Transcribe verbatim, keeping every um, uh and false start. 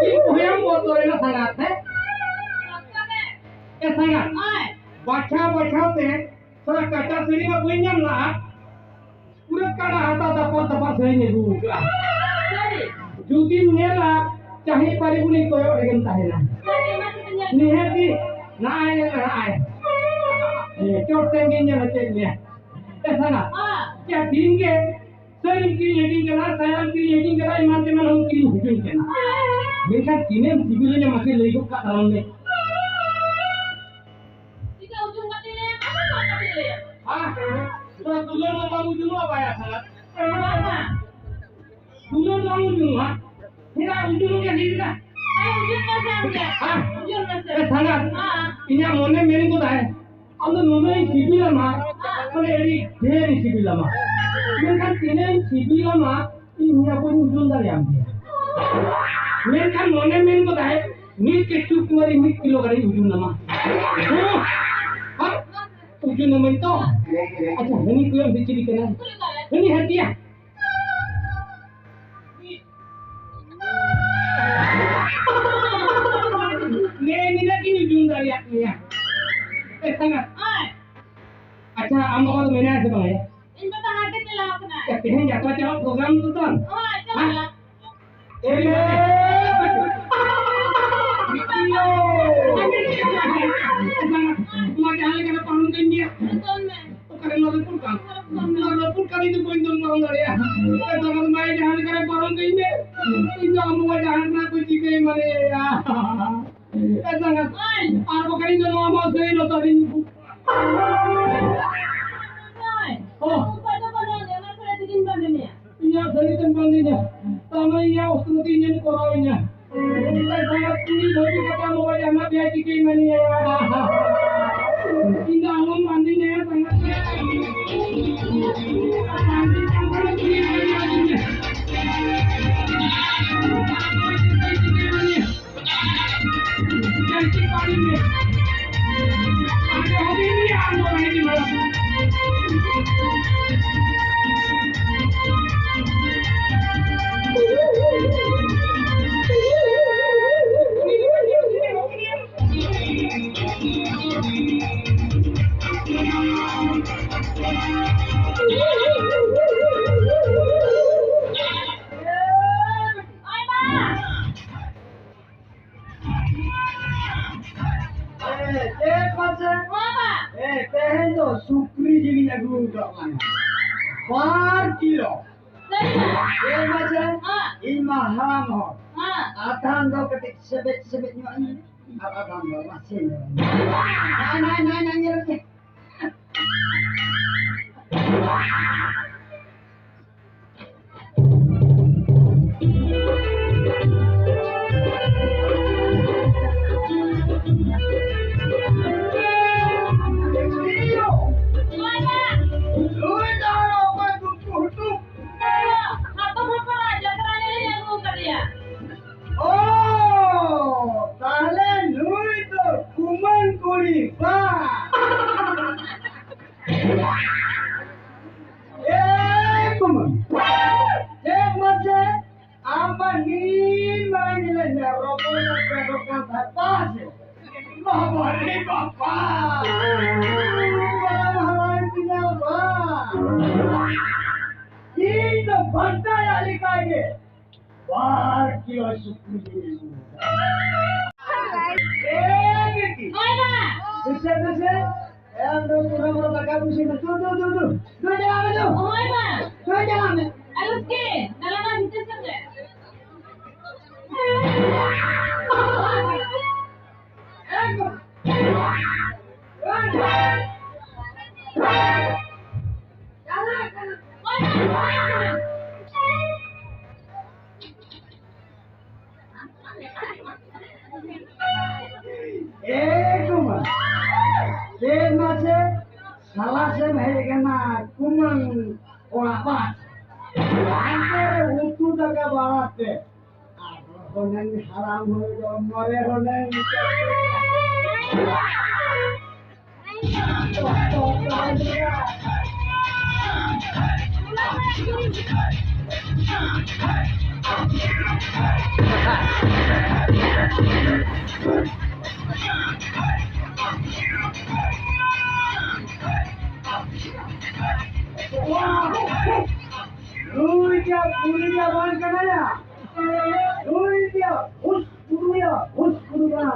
ᱤᱧ ᱵᱚᱭᱦᱟᱢ ᱵᱚᱛᱚᱨᱮᱱᱟ ᱥᱟᱸᱜᱟᱛ, ᱦᱮᱸ? ᱮ ᱥᱟᱸᱜᱟᱛ, ᱵᱟᱪᱷᱟᱣ ᱵᱟᱪᱷᱟᱣ ᱛᱮ ᱛᱷᱚᱲᱟ ᱠᱟᱪᱟ ᱥᱟᱹᱲᱤ ᱢᱟ ᱵᱟᱹᱧ ᱧᱟᱢ ᱞᱟᱜᱼᱟ᱾ ᱯᱩᱨᱟᱹ ᱠᱟᱰᱟ ᱦᱟᱨᱛᱟ ᱫᱟᱯᱟᱞ ᱫᱟᱯᱟᱞ ᱥᱟᱹᱲᱤᱧ ᱟᱹᱜᱩ ᱟᱠᱟᱫᱼᱟ᱾ ᱡᱩᱫᱤᱢ ᱧᱮᱞᱟ, ᱪᱟᱦᱮ ᱯᱟᱨᱤ ᱵᱩᱱᱤ ᱠᱚᱭᱚᱜ ᱨᱮᱜᱮᱢ ᱛᱟᱦᱮᱱᱟ᱾ ᱱᱤᱦᱟᱹᱛᱤ ᱱᱟᱜᱼᱟᱭ ᱱᱟᱜᱼᱟᱭ᱾ ᱮ, ᱪᱚᱴ ᱥᱮᱱ ᱜᱤᱧ ᱧᱮᱞ ᱦᱚᱪᱚᱭᱮᱫ ᱢᱮᱭᱟ᱾ ᱮ ᱥᱟᱞᱟ, ᱪᱮᱫ ᱫᱤᱱ ᱜᱮ ᱥᱟᱹᱲᱤᱢ ᱠᱤᱨᱤᱧ ᱦᱟᱹᱴᱤᱧ ᱠᱟᱱᱟ, ᱥᱟᱭᱟᱢ ᱠᱤᱨᱤᱧ ᱦᱟᱹᱴᱤᱧ ᱠᱟᱱᱟ, ᱮᱢᱟᱱ ᱛᱮᱢᱟᱱ ᱦᱚᱸᱢ ᱠᱤᱨᱤᱧ ᱦᱟᱹᱴᱤᱧ ᱠᱟᱱᱟ᱾ ᱢᱮᱱᱠᱷᱟᱱ ᱛᱤᱱᱟᱹᱜ ᱮᱢ ᱥᱤᱵᱤᱞᱤᱧᱟ ᱢᱟᱥᱮ ᱞᱟᱹᱭ ᱜᱚᱫ ᱠᱟᱜ ᱛᱟᱵᱚᱱ ᱢᱮ᱾ ᱪᱤᱠᱟᱹ ᱩᱡᱩᱝ ᱠᱟᱛᱮ ᱞᱟᱹᱭᱟ, ᱟᱢ ᱦᱚᱸ ᱠᱟᱛᱮ ᱞᱟᱹᱭᱟ᱾ ᱦᱮᱸ? ᱱᱚᱣᱟ ᱫᱩᱞᱟᱹᱲ ᱫᱚ ᱵᱟᱝ ᱩᱡᱩᱝᱚᱜᱼᱟ ᱵᱟᱭᱟ ᱥᱟᱞᱟ᱾ ᱵᱟᱝᱟ᱾ ᱫᱩᱞᱟᱹᱲ ᱫᱚ ᱵᱟᱝ ᱩᱡᱩᱝᱚᱜᱼᱟ᱾ ᱪᱮᱫᱟᱜ ᱩᱡᱩᱝᱚᱜ ᱜᱮᱭᱟ ᱞᱟᱹᱭ ᱢᱮ? ᱟᱨ ᱩᱡᱩᱝ ᱢᱮᱥᱮ ᱟᱢ ᱜᱮ᱾ ᱦᱮᱸ? ᱩᱡᱩᱝ ᱢᱮᱥᱮ᱾ ᱮ ᱥᱟᱞᱟ, ᱦᱮᱸ᱾ ᱤᱧᱟᱹᱜ ᱢᱚᱱᱮ ᱢᱮᱱ ᱜᱚᱫᱟᱭ, ᱟᱢ ᱫᱚ ᱱᱩᱱᱟᱹᱜ ᱤᱧ ᱥᱤᱵᱤᱞᱟᱢᱟ, ᱢᱟᱱᱮ ᱟᱹᱰᱤ ᱰᱷᱮᱨ ᱤᱧ ᱥᱤᱵᱤᱞᱟᱢᱟ᱾ ᱢᱮᱱᱠᱷᱟᱱ ᱛᱤᱱᱟᱹᱜ ᱤᱧ ᱥᱤᱵᱤᱞᱟᱢᱟ, ᱤᱧ ᱦᱚᱸ ᱵᱟᱹᱧ ᱳᱡᱚᱱ ᱫᱟᱲᱮᱭᱟᱢ ᱜᱮᱭᱟ᱾ ᱢᱮᱱᱠᱷᱟᱱ ᱢᱚᱱᱮ ᱢᱮᱱ ᱜᱚᱫᱟᱭ, ᱢᱤᱫ ᱠᱮᱪᱩᱠ ᱢᱟᱹᱨᱤ ᱢᱤᱫ ᱠᱤᱞᱳ ᱜᱟᱱᱤᱧ ᱳᱡᱚᱱ ᱟᱢᱟ᱾ ᱦᱮᱸ? ᱦᱮᱸ? ᱳᱡᱚᱱ ᱟᱢᱟᱹᱧ ᱛᱚ? ᱟᱪᱪᱷᱟ, ᱦᱟᱹᱱᱤ ᱠᱚᱭᱚᱜ ᱢᱮ ᱪᱤᱞᱤ ᱠᱟᱱᱟᱭ? ᱦᱟᱹᱱᱤ ᱦᱟᱹᱛᱤᱭᱟ᱾ ᱱᱮ ᱱᱤᱱᱟᱹᱜ ᱜᱤᱧ ᱳᱡᱚᱱ ᱫᱟᱲᱮᱭᱟᱜ ᱢᱮᱭᱟ᱾ ᱮ ᱥᱟᱸᱜᱟᱛ᱾ ᱟᱪᱪᱷᱟ, ᱟᱢ ᱵᱟᱵᱟ ᱫᱚ ᱢᱮᱱᱟᱭᱟ ᱥᱮ ᱵᱟᱝ? ᱤᱧ ᱵᱟᱵᱟ ᱦᱟᱴ ᱮ ᱪᱟᱞᱟᱣ ᱠᱟᱱᱟ᱾ ᱮ, ᱛᱮᱦᱮᱧ ᱡᱟᱛᱨᱟ ᱪᱟᱞᱟᱜ ᱯᱨᱳᱜᱨᱟᱢ ᱫᱚ ᱛᱟᱢ? ᱦᱳᱭ, ᱪᱟᱞᱟᱜ᱾ ᱦᱮᱸ? ᱮ, ᱢᱤᱴᱤᱝ ᱫᱚ᱾ ᱢᱟ ᱡᱟᱦᱟᱸ ᱞᱮᱠᱟ ᱨᱮ ᱯᱟᱨᱚᱢ ᱠᱟᱹᱧ ᱜᱮᱭᱟ᱾ ᱫᱚᱱ ᱢᱮ᱾ ᱚᱠᱟᱨᱮ ᱱᱚᱣᱟ ᱨᱟᱹᱯᱩᱫ ᱠᱟᱱ? ᱱᱚᱣᱟ ᱨᱟᱹᱯᱩᱫ ᱠᱟᱱ ᱤᱧ ᱫᱚ ᱵᱟᱹᱧ ᱫᱚᱱ ᱯᱟᱨᱚᱢ ᱫᱟᱲᱮᱭᱟᱜᱼᱟ᱾ ᱮ, ᱫᱚᱱ ᱢᱟ ᱡᱟᱦᱟᱸ ᱞᱮᱠᱟ ᱨᱮ ᱯᱟᱨᱚᱢ ᱠᱟᱹᱧ ᱢᱮ᱾ ᱤᱧ ᱫᱚ ᱟᱢ ᱵᱟᱵᱟ ᱡᱟᱦᱟᱸ ᱞᱮᱠᱟ ᱠᱚ ᱪᱤᱠᱟᱹᱭ ᱢᱟᱱᱮᱭᱟ᱾ ᱮ, ᱫᱚᱱ᱾ ᱟᱨ ᱵᱟᱠᱷᱟᱱ ᱤᱧ ᱫᱚ ᱱᱚᱣᱟ ᱢᱟ ᱥᱟᱹᱨᱤ ᱱᱚᱛᱟᱨᱤᱧ ᱦᱳᱭ᱾ ᱚ᱾ ᱩᱯᱟᱹᱭ ᱫᱚ ᱵᱟᱹᱱᱩᱜ ᱟᱹᱱᱤᱡ, ᱚᱱᱟ ᱠᱚᱨᱮ ᱛᱮᱜᱤᱧ ᱵᱟᱸᱫᱮ ᱢᱮᱭᱟ᱾ ᱤᱧᱟᱹᱜ ᱥᱟᱹᱨᱤ ᱛᱮᱢ ᱵᱟᱸᱫᱮᱧᱟ᱾ ᱛᱟᱨ ᱢᱟᱱᱮ ᱤᱧᱟᱹᱜ ᱚᱥᱛᱨᱚ ᱛᱮ ᱤᱧᱮᱢ ᱠᱚᱨᱟᱣᱤᱧᱟ᱾ ᱮᱱᱠᱷᱟᱱ ᱠᱩᱲᱤ ᱵᱷᱟᱹᱵᱤ ᱠᱟᱛᱮ ᱟᱢ ᱵᱟᱵᱟ ᱡᱟᱦᱟᱱᱟᱜ ᱯᱮᱭᱟ ᱪᱤᱠᱟᱹᱭ ᱢᱮᱱᱮᱭᱟ᱾ ᱤᱧ ᱫᱚ ᱟᱞᱚᱢ ᱵᱟᱸᱫᱮᱧᱟ, ᱥᱟᱸᱜᱟᱛ ᱨᱮ᱾ ᱵᱟᱸᱫᱮ ᱠᱟᱱ ᱠᱷᱟᱱ ᱠᱩᱲᱤ ᱵᱷᱟᱹᱵᱤ ᱠᱟᱛᱮ ᱪᱤᱠᱟᱹᱭ ᱢᱮᱱᱮᱭᱟ᱾ ᱡᱟᱹᱥᱛᱤ ᱯᱟᱲᱤ ᱢᱮ᱾ ᱟᱨ ᱦᱩᱰᱤᱧ ᱜᱮᱭᱟ ᱟᱢ ᱫᱚ ᱵᱟᱝ ᱦᱤᱡᱩᱜ ᱠᱟᱱᱟ᱾ ᱵᱟᱨ ᱠᱤᱞᱳ᱾ ᱥᱟᱹᱨᱤ ᱜᱮ? ᱮ ᱢᱟᱥᱮ, ᱦᱮᱸ᱾ ᱤᱧ ᱢᱟ ᱦᱟᱲᱟᱢ ᱦᱚᱲ᱾ ᱦᱮᱸ᱾ ᱟᱫᱷᱟᱱ ᱫᱚ ᱠᱟᱹᱴᱤᱡ ᱥᱮᱵᱮᱡ ᱥᱮᱵᱮᱡ ᱧᱚᱜ ᱤᱧ, ᱟᱨ ᱟᱫᱷᱟᱱ ᱫᱚ ᱱᱟᱥᱮ ᱧᱚᱜ ᱤᱧ᱾ ᱱᱟᱭ, ᱱᱟᱭ, ᱱᱟᱭ, ᱱᱟᱭ, ᱧᱮᱞ ᱢᱮ᱾ ᱚ, ᱛᱟᱦᱞᱮ ᱱᱩᱭ ᱫᱚ ᱠᱩᱢᱟᱹᱝ ᱠᱩᱲᱤ, ᱵᱟ? ᱮ ᱠᱩᱢᱟᱹᱝ, ᱪᱮᱫ ᱢᱟᱥᱮ? ᱟᱢ ᱢᱟ ᱱᱤᱱ ᱢᱟᱨᱟᱝ ᱧᱮᱞᱮᱫ ᱢᱮᱭᱟ, ᱨᱚᱯᱚᱲ ᱨᱮ ᱯᱮ ᱫᱚᱠᱟᱱ ᱛᱟᱦᱮᱸ, ᱵᱟ ᱥᱮ? ᱵᱟᱵᱟ ᱨᱮ ᱵᱟᱵᱟ! ᱵᱟᱵᱟ ᱦᱟᱨᱟᱭ ᱛᱤᱧᱟ, ᱵᱟ! ᱤᱧ ᱫᱚ ᱵᱟᱰᱟᱭᱟ ᱞᱮᱠᱟ ᱜᱮ ᱵᱟᱨ ᱠᱤᱞᱳ ᱥᱩᱠᱨᱤ ᱡᱤᱞ ᱟᱹᱜᱩ ᱟᱠᱟᱫᱟ᱾ ᱮ ᱵᱤᱴᱤ! ᱦᱳᱭ ᱵᱟ! ᱫᱩᱥᱮ, ᱫᱩᱥᱮ! ᱮᱢ ᱫᱚ ᱯᱩᱨᱟᱹ ᱵᱚᱲᱚ ᱫᱟᱠᱟ ᱩᱛᱩ ᱤᱥᱤᱱ ᱢᱮ᱾ ᱫᱩ, ᱫᱩ, ᱫᱩ, ᱫᱩ᱾ ᱫᱩ ᱪᱟᱞᱟᱜ ᱢᱮ, ᱫᱩ᱾ ᱦᱳᱭ ᱵᱟ! ᱫᱩ ᱪᱟᱞᱟᱜ ᱢᱮ᱾ ᱟᱞᱚᱥ ᱜᱮ, ᱫᱟᱞᱟᱱᱟ ᱵᱷᱤᱛᱟᱹᱨ ᱥᱮᱫ ᱨᱮ᱾ ᱮᱠᱫᱚᱢ᱾ ᱮ ᱠᱩᱢᱟᱹᱝ, ᱪᱮᱫ ᱢᱟᱥᱮ ᱥᱟᱞᱟ ᱥᱮᱢ ᱦᱮᱡ ᱟᱠᱟᱱᱟ ᱠᱩᱢᱟᱹᱝ ᱚᱲᱟᱜ ᱵᱟᱥ? ᱦᱟᱱᱛᱮ ᱨᱮ ᱩᱛᱩ ᱫᱟᱠᱟ ᱵᱟᱲᱟ ᱛᱮ ᱟᱨ ᱦᱩᱱᱟᱹᱝ ᱦᱟᱲᱟᱢ ᱦᱩᱭ ᱫᱚ ᱢᱚᱨᱮ ᱦᱩᱱᱟᱹᱝ᱾ ᱱᱩᱭ ᱫᱚ ᱠᱩᱲᱤ ᱫᱚ ᱵᱟᱝ ᱠᱟᱱᱟᱭᱟ᱾ ᱱᱩᱭ ᱫᱚ ᱦᱩᱥ ᱠᱩᱲᱤᱭᱟ, ᱦᱩᱥ ᱠᱩᱲᱤᱭᱟ᱾